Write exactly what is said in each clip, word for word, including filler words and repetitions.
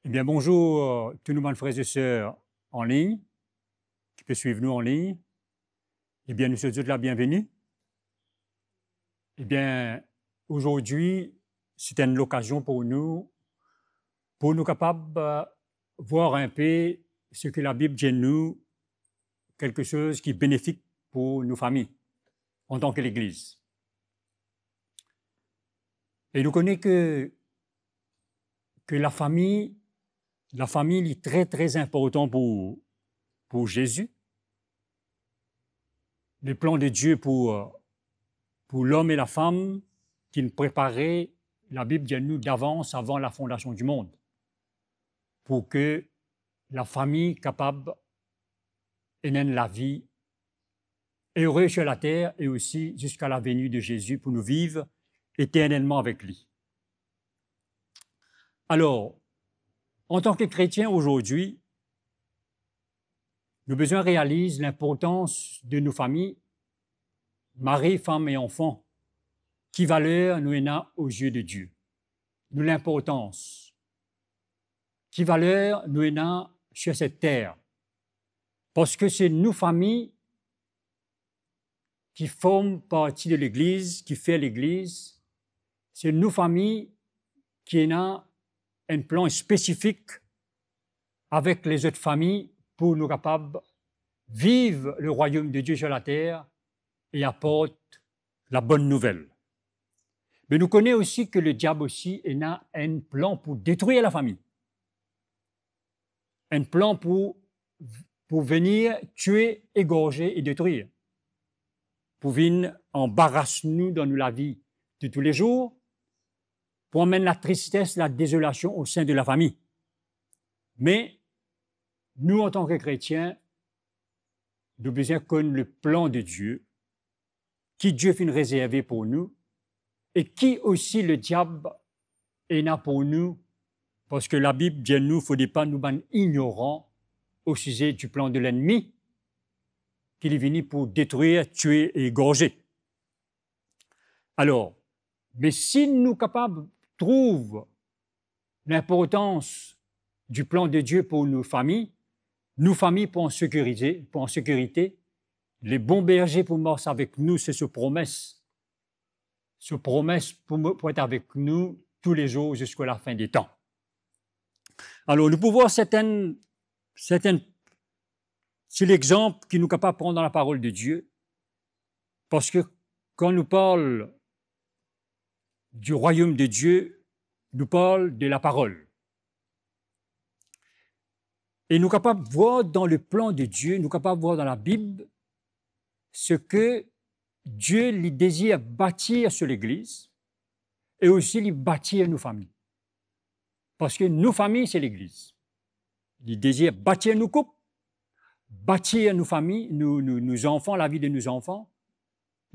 Ebien, bonzour, euh, tou nou bann frer e ser an lign, ki pe swiv nou an lign. Ebien, nou swet zot labienveni. Ebien, azordi, se enn lokazion pou nou, pou nou kapav, euh, vwar inpe seki Labib dir nou, kelke soz ki benefik pou nou fami, antan ki legliz. E nou kone ke, ke lafami, lafami, li tre, tre inportan pou, pou Zezi. Le plan de Dieu pour, pour l'homme et la femme, ki'nn prepare, Labib dir nou, davans, avan lafondasion dimond, pou ke lafami kapav ena enn lavi ere sir later e osi ziska laveni de Zezi pou nou viv eternelman avek li. Alor, antan ki kretien azordi, nou bizin realiz linportans de nou fami, mari, fam e anfan. Ki valer nou ena ozie de Dieu? Nou linportans. Ki valer nou ena sir set ter? Parski se nou fami ki form parti de legliz, ki fer legliz, se nou fami ki ena enn plan spesifik avek lezot fami pou nou kapav viv le rwayom de Dieu sir later e aport labonn nouvel. Me nou kone osi ke lediab osi ena enn plan pou detrir lafami. Enn plan pou, pou vini tie, egarze e detrir. Pou vinn anbaras nou dan nou lavi de toulezour, pou amenn latristes, ladezolasion o sein de lafami. Me nou, antan ki kretien, nou bizin konn le plan de Dieu, ki Dieu finn rezerve pou nou, e ki osi lediab ena pou nou, parski Labib dir nou, fode pa nou bann ignoran o size du plan de lennmi, ki li vini pou detrir, tie e egarze. Alor, me si nou kapav trouv linportans du plan de Dieu pou nou fami, nou fami pou an sekirite, pou an sekirite, le bon berze pou mars avek nou, se so promes. So promes pou mo-, pou et avek nou toulezour ziska lafin de tan. Alor, nou pou vwar sertin, sertin ti lexanp ki nou kapav pran dan laparol de Dieu, parski kan nou parl du rwayom de Dieu, nou parl de laparol. E nou kapav vwar dan le plan de Dieu, nou kapav vwar dan Labib, seki Dieu li dezir batir so legliz, e osi li batir nou fami. Parski nou fami, se legliz. Li dezir batir nou koup, batir nou fami, nou, nou, nou zanfan, lavi de nou zanfan.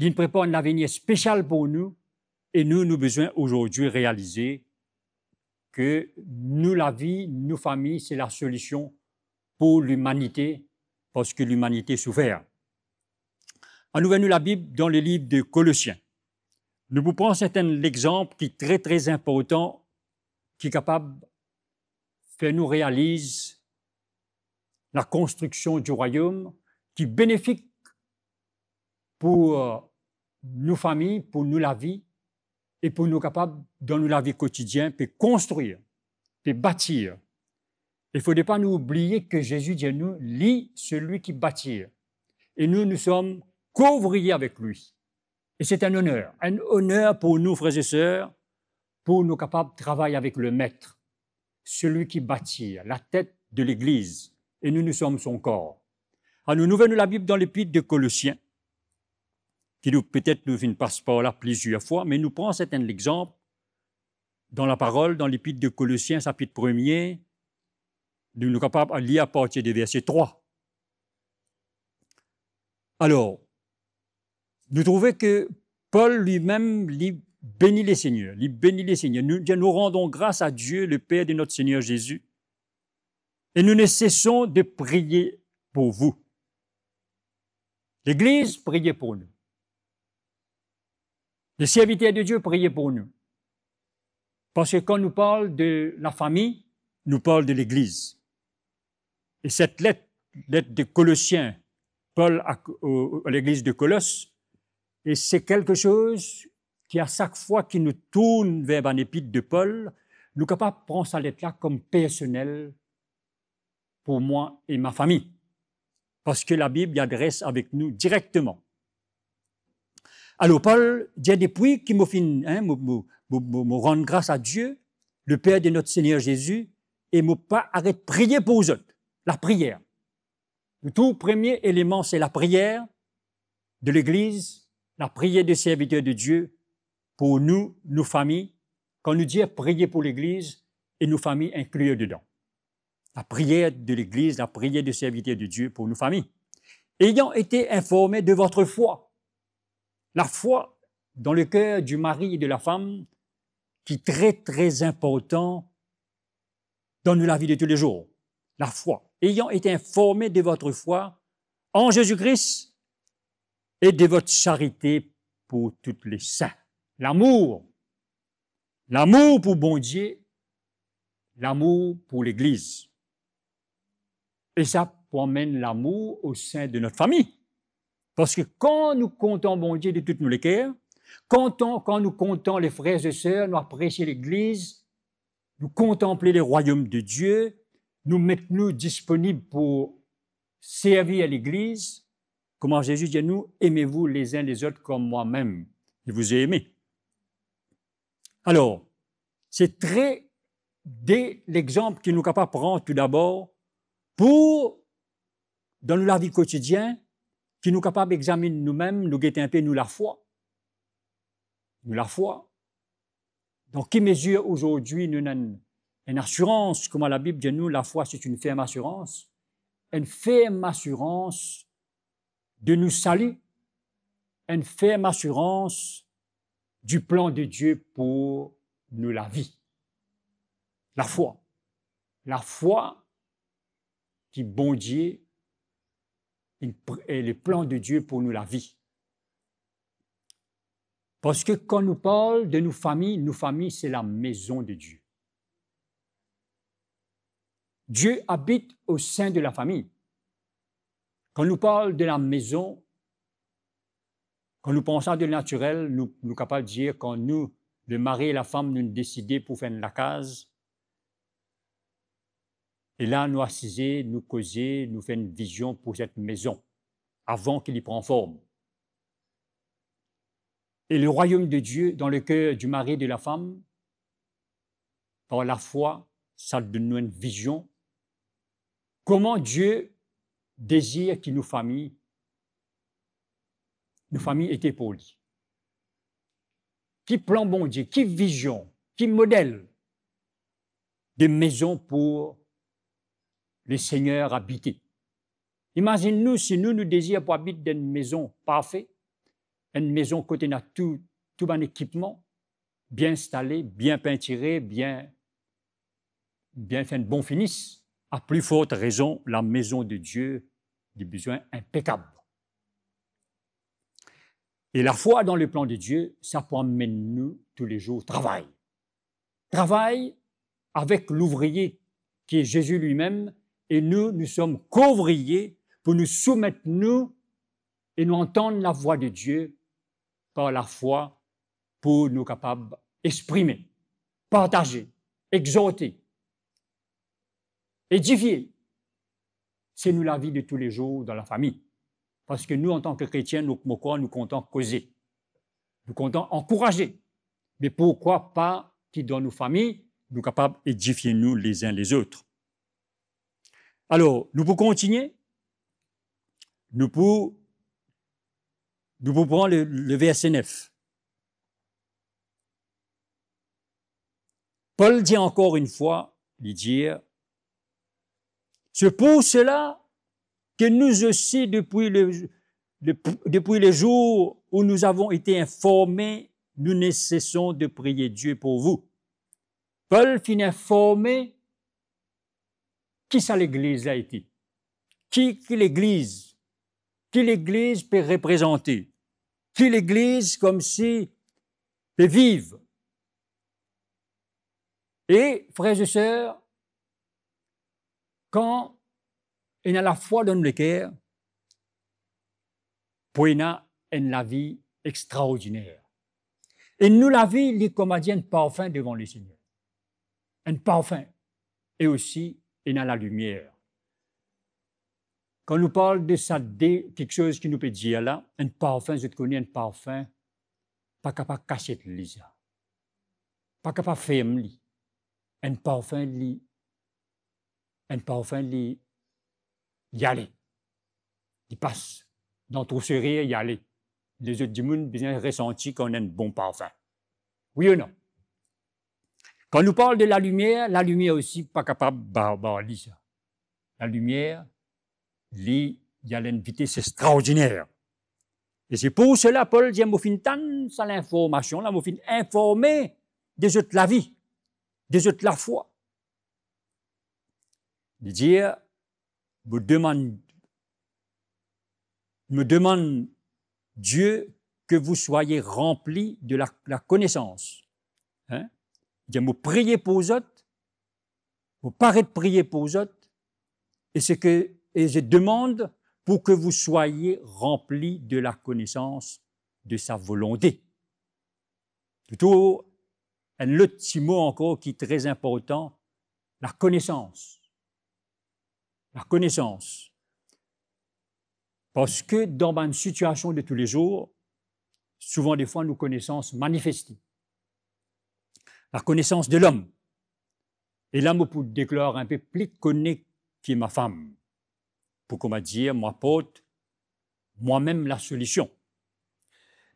Li prepar enn lavenir spesial pou nou, e nou, nou bizin azordi realize ki nou lavi, nou fami, se lasolision pou limanite, parski limanite soufer. Annou ouver nou Labib dan le liv de Kolosien. Nou pou pran sertin lexanp ki tre, tre inportan, ki kapav fer nou realiz lakonstriksion di rwayom, ki benefik pou, euh, nou fami, pou nou lavi, e pou nou kapav, dan nou lavi kotidien, pe konstrir, pe batir. E fode pa nou oubliye ki Zezi dir nou, li, selwi ki batir. E nou, nou som koovriye avek li. E se enn oner, enn oner pou nou, frer e ser, pou nou kapav travay avek Lemet, selwi ki batir, latet de legliz, e nou, nou som son kor. Annou, nou ouver nou Labib dan Lepit de Kolosien, ki nou, petet nou finn pas par la plizier fwa, me nou pran sertin lexanp dan laparol, dan Lepit de Kolosien, sapit premie, nou, nou kapav lir apartir de verse trwa. Alor, nou trouve ki Pol limem, li beni Lesegner, li beni Lesegner. Nou, nou randon gras a Dieu, le Père de notre Seigneur Jésus, et nous ne cessons de prier pour vous. Legliz, priye pou nou. Les serviteurs de Dieu, priye pou nou. Parski kan nou parl de lafami, nou parl de legliz. E set let, let de Kolosien, Pol a, o, a legliz de Kolos, e se kelke soz ki a sak fwa ki nou tourn ver bann epit de Pol, nou kapav pran sa let la kom personel pour moi et ma famille. Parski Labib li adres avek nou direkteman. Alor, Pol dir, depi ki mo finn, hein, mo, mo, mo, mo, mo rann gras a Die, le Per de not Segner Zezi, e mo pa aret priye pour zot. Lapriyer. Nou trouv premie eleman, se lapriyer de legliz, lapriyer de serviter de Die pour nou, nou fami. Kan nou dir priye pour legliz, e nou fami inkli dedan. Lapriyer de legliz, lapriyer de serviter de Die pour nou fami. Ayant ete informe de votre foi. Lafwa dan le ker di mari e de lafam, ki tre, tre inportan dan nou lavi de tou le zour. Lafwa. Ayant ete informe de votre foi en Jésus-Christ et de votre charité pour tous les saints. Lamour. Lamour pour Bondie, lamour pour legliz. E sa pou amenn lamour o sein de not fami. Parski kan nou kontan Bondie de tout nou leker, kan, kan nou kontan le frer e ser, nou apresie legliz, nou kontanple le rwayom de Die, nou met nou disponib pou servi legliz, kouma Zezi dir nou, aimez-vous les uns les autres comme moi-même, je vous ai aimé. Alor, se tre de lexanp ki nou kapav pran toudabor pou, dan nou lavi kotidien, ki nou kapav examinn noumem, nou gete inpe nou lafwa. Nou lafwa. Dan ki mezir azordi nou ena enn, enn asirans, kouma Labib dir nou, lafwa, c'est une ferme assurance. Enn ferm asirans de nou sali, enn ferm asirans di plan de Die pou nou lavi. Lafwa. Lafwa ki Bondie, e le plan de Die pou nou lavi. Parski kan nou parl de nou fami, nou fami se la maison de Dieu. Dieu habite au sein de la famille. Kan nou parl de la maison, kan nou pans a de natirel, nou, nou kapav dir kan nou, le mari e lafam, nou deside pou fer enn lakaz, e la nou asize, nou koze, nou fer enn vizion pou set mezon, avan ki li pran form. E le rwayom de Die dan le ker di mari e de lafam, par lafwa, sa donn nou enn vizion, kouma Die dezir ki nou fami, nou fami ete pou li. Ki plan Bondie, ki vizion, ki model de mezon pou le Segner abite. Imazinn nou si nou, nou dezir pou abit dan enn mezon parfe, enn mezon kot ena tou, tou bann ekipman, bien instale, bien pintire, bien, bien fer enn bon finis, a pli fort rezon, la maison de Dieu, li bizin inpekab. E lafwa dan le plan de Die, sa pou amenn nou toulezour travay. Travay avek louvriye ki Zezi limem, e nou, nou som kovriye pou nou soumet nou e nou antann lavwa de Die par lafwa pou nou kapav exprime, partaze, exorte, edifie. Se nou lavi de toulezour dan lafami. Parski nou, antan ki kretien, nou, mo krwar, nou kontan koze. Nou kontan ankouraze. Me poukwa pa ki dan nou fami, nou kapav edifie nou lezin lezot? Alor, nou pou kontinie. Nou pou, nou pou pran le, le verse nef. Pol dir ankor enn fwa, li dir, c'est pour cela que nous aussi, depuis le, le, depuis le jour où nous avons été informés, nous ne cessons de prier Dieu pour vous. Pol finn informe ki sa legliz la ete. Ki, ki legliz, ki legliz pe reprezante, ki legliz koumsi pe viv. E, frer e ser, Kan ena lafwa dan nou leker, pou ena enn lavi extraordiner. E nou lavi, li kouma dir enn parfin devan Lesegner. Enn parfin. E osi, ena lalimier. Kan nou parl de sa de kiksoz ki nou pe dir la, enn parfin, zot kone enn parfin, pa kapav kasiet li sa. Pa kapav ferm li. Enn parfin, li, enn parfin, li, li ale. Li pas dan trou sere, li ale. Lezot dimoun bizin resanti kan enn bon parfin. Wi ou non? Kan nou parl de lalimier, lalimier osi pa kapav bar, bar li sa. Lalimier, li, li al enn vites extraordiner. E se pou sela Pol dir, mo finn tann sa linformasion la, mo finn informe de zot lavi, de zot lafwa. Li dir, mo demann, mo demann Dieu que vous soyez remplis de la, la connaissance. Hein? Li dir, mo priye pou zot, mo paret priye pou zot, e se ke, et je demande pour que vous soyez remplis de la connaissance de sa volonté. Toutour, enn lot ti mo ankor ki tre inportan, lakonesans. Lakonesans. Parski dan bann sitiasion de toulezour, souvan defwa nou konesans manifeste. Lakonesans de lom. E la, mo pou deklar enn pe pli kone ki ma fam. Pou kouma dir, mo aport mwa-mem lasolision.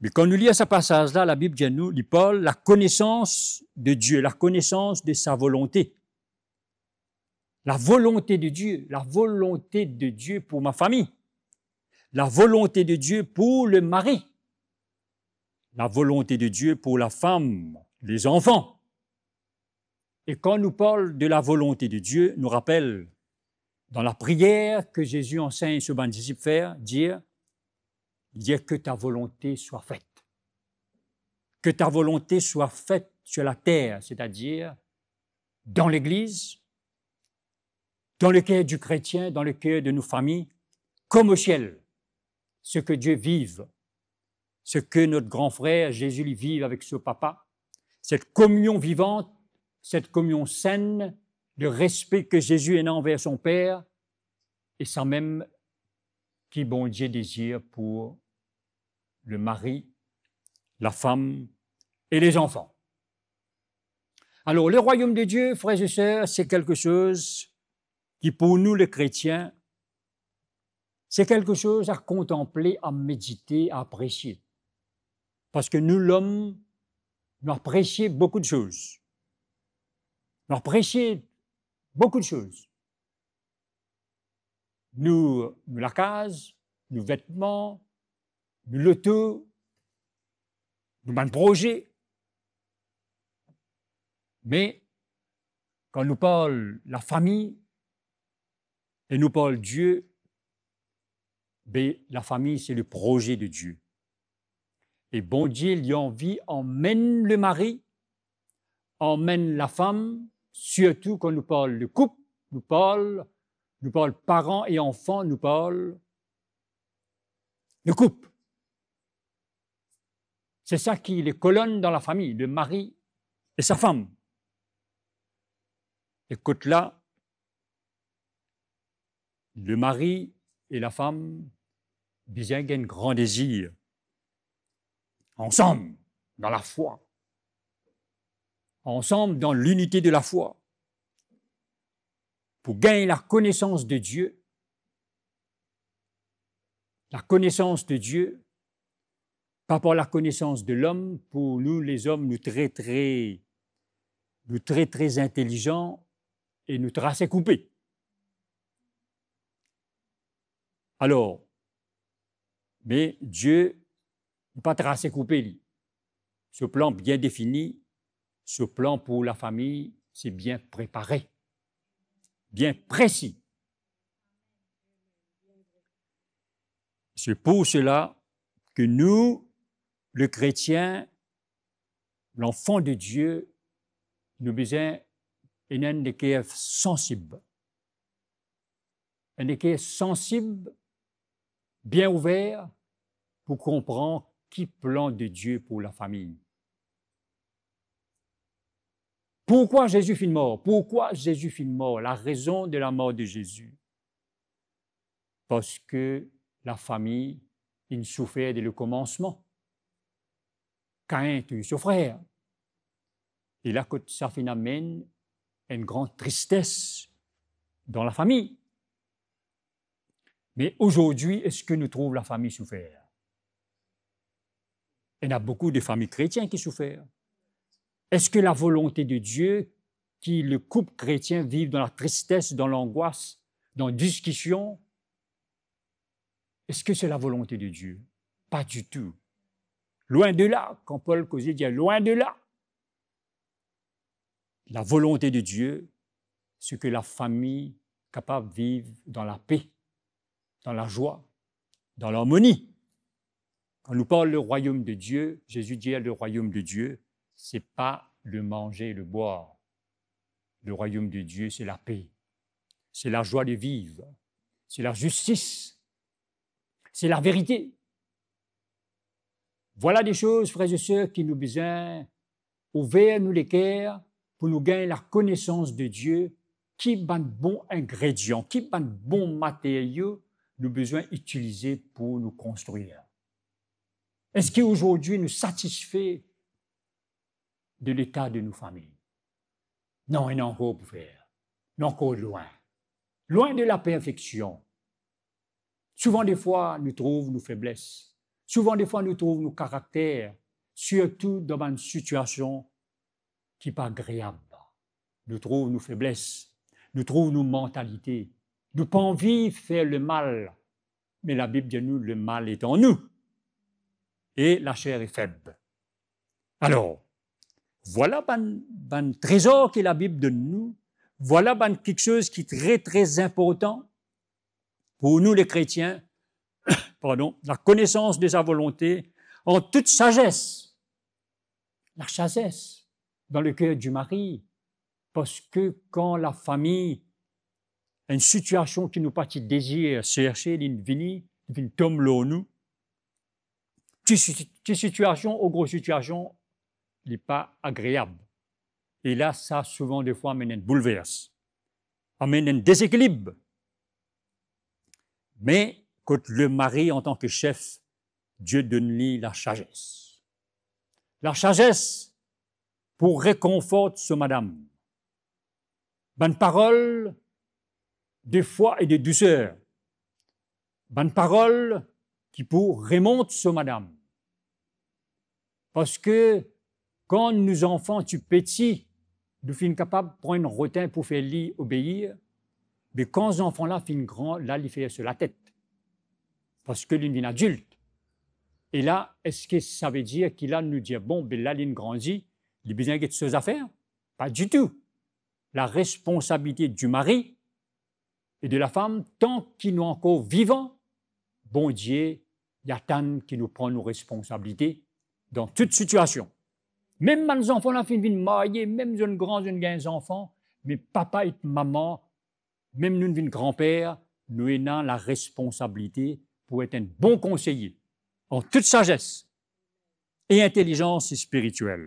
Me kan nou lir sa pasaz la, Labib dir nou, li parl lakonesans de Die, lakonesans de sa volonte. La volonte de Die, la volonte de Die pou ma fami. La volonte de Die pou le mari. La volonte de Die pou la fam, lezanfan. E kan nou parl de la volonte de Die, nou rapel dan lapriyer ke Zezi ansegn so bann disip fer, dir, dir, que ta volonté soit faite. Que ta volonté soit faite sur la terre, c'est-à-dire dans l'Église, dans le cœur du chrétien, dans le cœur de nos familles, comme au ciel. Ce que Dieu vive, ce que notre grand frère Jésus li viv avek so Papa, cette communion vivante, cette communion saine, le respect que Jésus ena anver son Père, e samem ki Bondie dezir pou le mari, la fam e lezanfan. Alors, le royaume de Dieu, frères et sœurs, c'est quelque chose ki pou nou, le kretien, se kelke soz a kontanple, a medite, a apresie. Parski nou, lom, nou apresie boukou de soz. Nou apresie boukou de soz. Nou, nou lakaz, nou vetman, nou loto, nou bann proze. Me kan nou parl lafami e nou parl Die, be lafami se le proze de Die. E Bondie, li anvi anmenn le mari, anmenn lafam, sirtou kan nou parl de koup, nou parl, nou parl paran e anfan, nou parl de koup. Se sa ki le kolonn dan lafami, le mari e sa fam. E kot la, le mari e lafam bizin gagn gran dezir ansam dan lafwa, ansam dan linite de lafwa, pou gagn lakonesans de Die, lakonesans de Die, pa par lakonesans de lom. Pou nou, lezom, nou tre, tre, nou tre, tre intelizan e nou trase koupe. Alor, me Die, li pa trase koupe li. So plan bien defini, so plan pou lafami, se bien prepare, bien presi. Se pou sela ke nou, le kretien, lanfan de Die, nou bizin ena enn leker sansib. enn leker sansib, bien ouver pou konpran ki plan de Die pou lafami. Pourkwa Zezi finn mor? Pourkwa Zezi finn mor? La rezon de lamor de Zezi. Parski lafami inn soufer de le komansman. Kain touy so frer. E la kot sa finn amenn enn gran tristes dan lafami. Me azordi, eski nou trouv lafami soufer? Ena boukou de fami kretien ki soufer. Eski lavolonte de Die ki le koup kretien viv dan latristes, dan langwas, dan diskision, eski se lavolonte de Die? Pa ditou. Lwin de la, kan Pol koze, dir lwin de la. Lavolonte de Die, se ki lafami kapav viv dan lape, dan lazwa, dan larmoni. Kan nou parl le rwayom de Die, Zezi dir le rwayom de Die, se pa le manze e le bwar. Le rwayom de Die, se lape, se lazwa de viv, se lazistis, se laverite. Vwala de soz, frer e ser, ki nou bizin ouver nou leker pou nou gagn lakonesans de Die, ki bann bon ingredian, ki bann bon materio nou bizin itilize pou nou konstrir. Eski azordi nou satisfe de leta de nou fami? Non, ena ankor pou fer. Nou ankor lwin. Lwin de laperfeksion. Souvan defwa, nou trouv nou febles. Souvan defwa, nou trouv nou karakter, sirtou dan bann sitiasion ki pa agreab. Nou trouv nou febles, nou trouv nou mantalite. Nou pa anvi fer lemal, me Labib dir nou, lemal est en nous. E laser est faible. Alor, vwala bann, bann trezor ki Labib donn nou, vwala bann kiksoz ki tre, tre inportan pou nou le kretien, pardon, lakonesans de sa volonte an tout sazes. Lasazes dan leker di mari, parski kan lafami, enn sitiasion ki nou pa ti dezir serse, li vini, li vinn tom lor nou, ti si-, ti sitiasion ou gro sitiasion, li pa agreab. E la, sa souvan defwa amenn enn boulvers, amenn enn dezekilib. Me kot lemari, antan ki sef, Die donn li lasazes. Lasazes pou rekonfort so madam. Bann parol de fwa e de douser. Bann parol ki pou remont so madam. Parski kan nou zanfan ti peti, nou finn kapav pran enn rotin pou fer li obeir, me kan zanfan la finn gran, la li fer so latet, parski li vinn adilt. E la, eski sa ve dir ki la nou dir, bon, be la linn grandi, li bizin get so zafer? Pa ditou. Laresponsabilite di mari e de lafam, tan ki nou ankor vivan, Bondie, li atann ki nou pran nou responsabilite dan tout sitiasion. Mem bann zanfan la finn vinn marye, mem zot inn gran, zot inn gagn zanfan, me papa ek mama, mem nou vinn granper, nou ena laresponsabilite pou et enn bon konseye an tout sazes e intelizans spiritiel.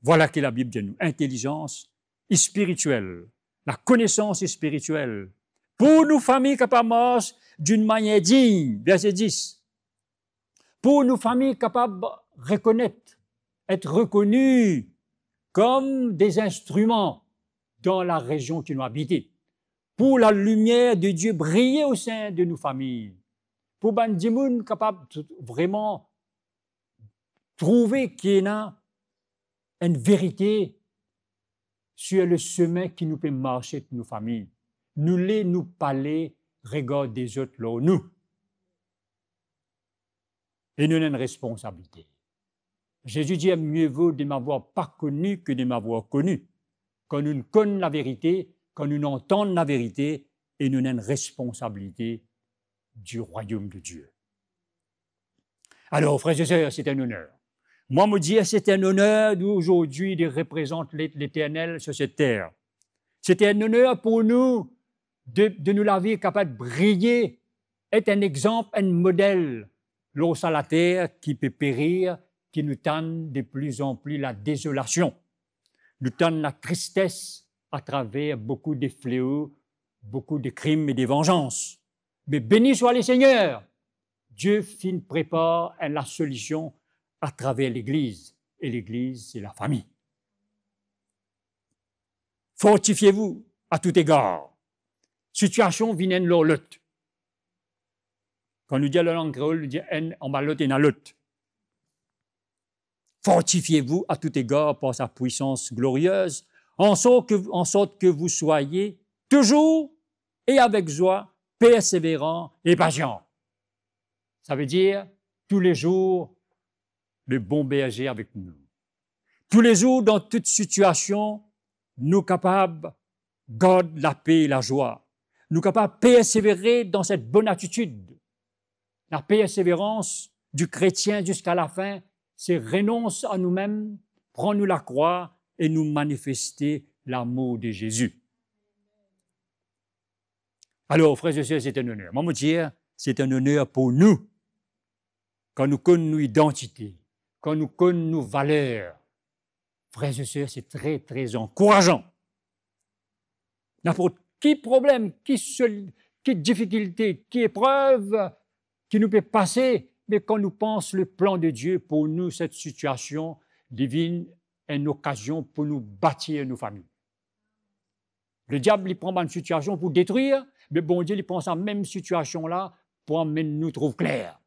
Vwala ki Labib dir nou, intelizans spiritiel, lakonesans spiritiel, pou nou fami kapav mars dan enn manier dign, verse dis, pou nou fami kapav rekonet, et rekoni kom de zinstriman dan larezion ki nou abite, pou lalimier de Die briye o sein de nou fami, pou bann dimoun kapav t-, vreman trouve ki ena enn verite sur le semin ki nou pe marse ek nou fami. Nou le, nou pa le, regard dezot lor nou. E nou ena enn responsabilite. Zezi dir, mieux vaut de m'avoir pas connu que de m'avoir connu. Kan nou konn laverite, kan nou antann laverite, e nou ena enn responsabilite du royaume de Dieu. Alors, frères et sœurs, c'est un honneur. Moi, mo dir, c'est un honneur d'aujourd'hui de représenter l'É-, l'Éternel sur cette terre. C'est un honneur pour nous de, de nou lavi kapav briye, et enn exanp, enn model lor sa later ki pe perir, ki nou tann de pli an pli ladezolasion. Nou tann latristes atraver boukou de fleo, boukou de krim e de vanzans. Me beni swa Lesegner, Die finn prepar enn lasolision atraver Legliz, e Legliz se lafami. Fortifie vou a tout egar. Sitiasion vinn enn lor lot. Kan nou dir lor lang kreol, nou dir enn anba lot, ena lot. Fortifie vou a tout egar par sa pwisans gloriez, an sort ke, an sort ke vou swaye touzour e avek zwa perseveran e pasian. Sa ve dir, toulezour, le bon berze avek nou. Toulezour, dan tout sitiasion, nou kapav gard lape e lazwa. Nou kapav persevere dan set bonn atitid. La perseverans di kretien ziska lafin, se renons a noumem, pran nou lakrwa e nou manifeste lamour de Zezi. Alor, frer e ser, se enn oner. Mwa, mo dir, se enn oner pou nou. Kan nou konn nou idantite, kan nou konn nou valer, frer e ser, se tre, tre ankourazan. Ninport ki problem, ki sol-, ki difikilte, ki eprev ki nou pe pase, me kan nou pans le plan de Die pou nou, set sitiasion, li vinn enn okazion pou nou batir nou fami. Lediab, li pran bann sitiasion pou detrir, me Bondie, li pran sa mem sitiasion la pou amenn nou trouv kler.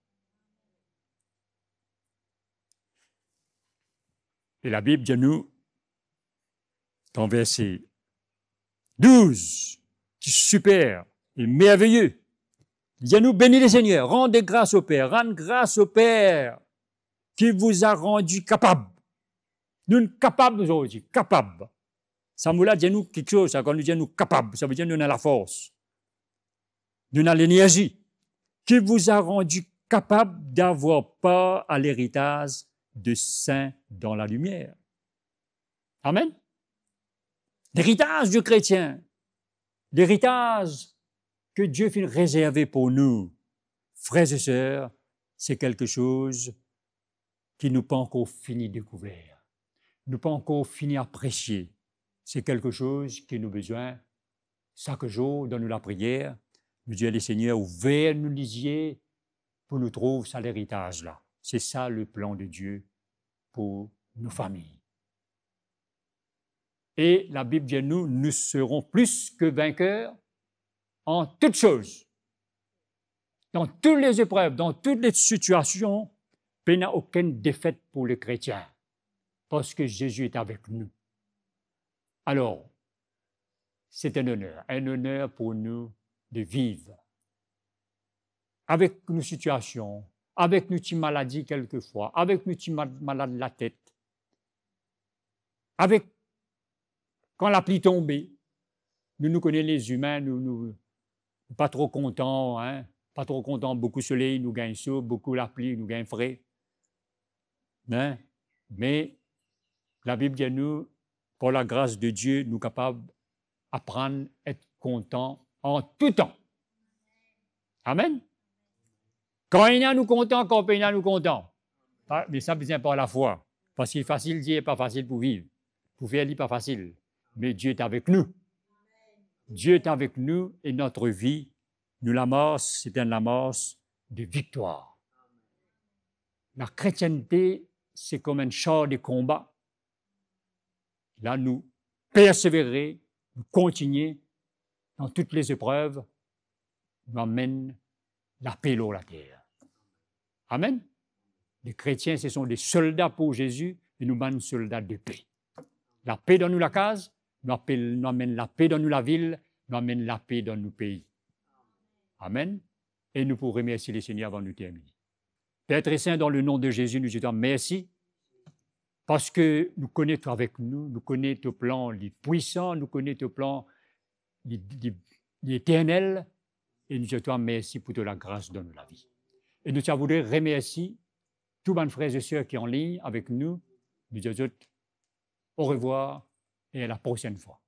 E Labib dir nou, dan verse douz, ki siper e merveye, li dir nou, beni Lesegner, rend gras o Per, rann gras o Per ki vous a rendu capable. Nou'nn kapab zordi, kapab. Sa mo la dir nou kiksoz, sa, kan nou dir nou kapab, sa ve dir nou ena lafors, nou ena lenerzi. Qui vous a rendu capable d'avoir part à l'héritage des saints dans la lumière. Amen. Leritaz di kretien, leritaz ki Die finn rezerve pou nou, frer e ser, se kelke soz ki nou pa ankor fini dekouver, nou pa ankor fini apresie. Se kelke soz ki nou bizin, sak zour, dan nou lapriyer, nou dir, Lesegner, ouver nou lizie pou nou trouv sa leritaz la. Se sa le plan de Die pou nou fami. E Labib dir nou, nous serons plus que vainqueurs en toutes choses. Dan tou le eprev, dan tou le sitiasion, pena okenn defet pou le kretien, parski Zezi et avek nou. Alor, se enn oner, enn oner pou nou de viv avek nou sitiasion, avek nou ti maladi kelkefwa, avek nou ti ma-, malad latet, avek kan lapli tonbe, nou, nou kone lezimin, nou, nou, nou pa tro kontan, hein, pa tro kontan, boukou soley, nou gagn so, boukou lapli, nou gagn fre. Hein? Me Labib dir nou, par lagras de Die, nou kapav aprann et kontan an tou tan. Amen. Kan ena nou kontan, kan pena nou kontan. Pa, me sa bizin par lafwa. Parski fasil dir, pa fasil pou viv. Pou fer li pa fasil. Me Die est avec nous. Die est avec nous et notre vie, nou lamars, se enn lamars de viktwar. Lakretiennte, se kom enn sar de konba. La nou persevere, nou kontigne dan tou le eprev, nou amenn lape lor later. Amen. Les chrétiens, ce sont des soldats pour Jésus, e nou bann solda de pe. Lape dan nou lakaz, nou apel, nou amenn lape dan nou lavil, nou amenn lape dan nou pei. Amen. E nou pou remersie Lesegner avan nou termine. Père très saint, dans le nom de Jésus, nou dir twa mersi, parski nou kone twa avek nou, nou kone to plan li pwisan, nou kone to plan li, li, li eternel, e nou dir twa mersi pou to lagras dan nou lavi. E nou ti a voudre remersie tou bann frer e ser ki an lign avek nou, nou dir zot orevwar e a la prosenn fwa.